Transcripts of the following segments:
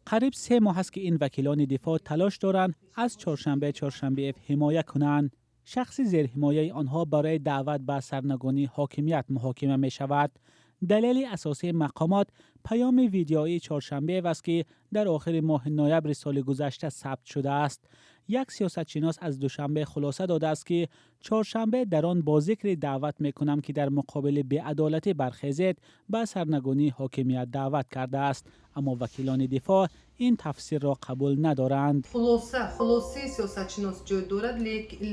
Қариб 3 моҳ аст, ки ин вакилони дифоъ талош доранд аз Чоршанбе Чоршанбеев ҳимоя кунанд. Шахси зерҳимояи онҳо барои даъват ба сарнагунии ҳокимият муҳокима мешавад. Далели асосии мақомот паёми видеоии Чоршанбеев аст, ки дар охири моҳи ноябри соли гузашта сабт шудааст. Як сиёсатшинос аз Душанбе хулоса додааст, ки Чоршанбе дар он бо зикри «даъват мекунам, ки дар муқобили беадолатӣ бархезед» ба сарнагунии ҳокимият даъват кардааст. Аммо вакилони дифоъ ин тафсирро қабул надоранд. Хулосаи сиёсатшинос ҷой дорад,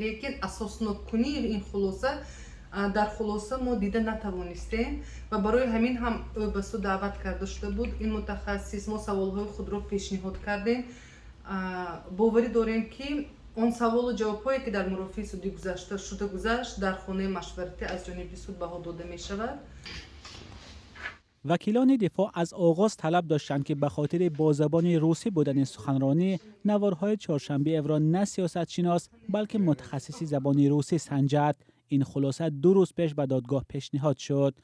лекин асосноккунии ин хулоса дар хулоса мо дида натавонистем ва барои ҳамин ҳам ӯ ба суд даъват карда шуда буд. Ин мутахассис, мо саволҳои худро пешниҳод кардем. Боварӣ дорем, ки он саволу ҷавобҳое, ки дар мурофиаи судӣ гузашта шуда гузашт, дар хонаи машваратӣ аз ҷониби суд баҳо дода мешавад. Вакилони дифоъ аз оғоз талаб доштанд, ки ба хотири бо забони русӣ будани суханронӣ наворҳои Чоршанбеевро на сиёсатшинос, балки мутахассиси забони русӣ санҷад. Ин хулоса 2 рӯз пеш ба додгоҳ пешниҳод шуд.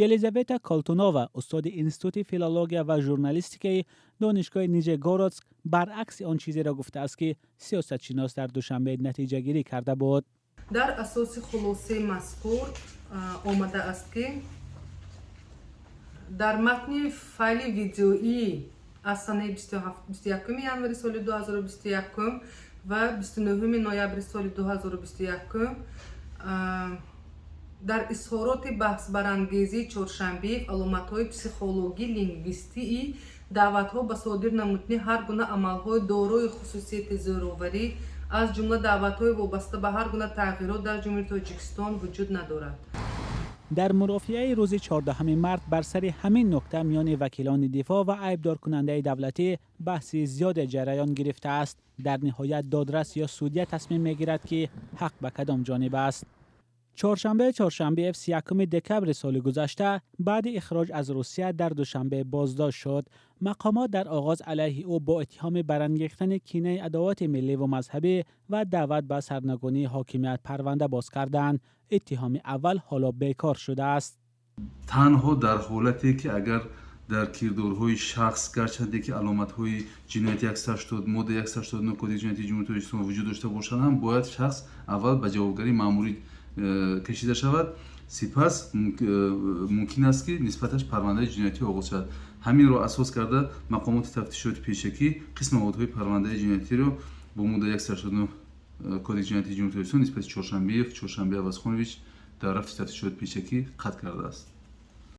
Елизавета Колтунова, устоди Институти филология ва журналистикаи Донишгоҳи Нижегородск, баръакси он чизеро гуфтааст, ки сиёсатшинос дар Душанбе натиҷагирӣ карда буд. Дар асоси хулосаи мазкур омадааст, ки дар матни файли видеоӣ аз санаи 21 январи соли 2021 ва 29 ноябри соли 2021 дар изҳороти баҳсбарангезии Чоршанбеев аломатҳои психологӣ лингвистии даъватҳо ба содир намудани ҳар гуна амалҳои дорои хусусияти зӯроварӣ, аз ҷумла даъватҳои вобаста ба ҳар гуна тағйирот дар Ҷумҳурии Тоҷикистон вуҷуд надорад. Дар мурофиаи рӯзи 14 март бар сари ҳамин нукта миёни вакилони дифоъ ва айбдоркунандаи давлатӣ баҳси зиёде ҷараён гирифтааст. Дар ниҳоят додрас ё судья тасмим мегирад, ки ҳақ ба кадом ҷониб аст. Чоршанбе Чоршанбеев 31 декабри соли гузашта баъди ихроҷ аз Русия дар Душанбе боздошт шуд. Мақомот дар оғоз алайҳи ӯ бо иттиҳоми барангехтани кинаи адовати милливу мазҳабӣ ва даъват ба сарнагунии ҳокимият парванда боз карданд. Иттиҳоми аввал ҳоло бекор шудааст. Танҳо дар ҳолате ки агар дар кирдорҳои шахс, гарчанде ки аломатҳои ҷинояти 180, моддаи 189 Кодекси ҷиноятии Ҷумҳурии Тоҷикистон вуҷуд дошта бошанд ҳам, бояд шахс аввал ба ҷавобгарии маъмурӣ кашида шавад, сипас мумкин аст, ки нисбаташ парвандаи ҷиноятӣ оғоз шавад. Ҳаминро асос карда, мақомоти тафтишоти пешакӣ қисми маводҳои парвандаи ҷиноятиро бо моддаи 189 Кодекси ҷиноятии Ҷумҳурии Тоҷикистон нисбати Чоршанбеев Чоршанбе Авазхонович дар рафти тафтишоти пешакӣ қатъ кардааст.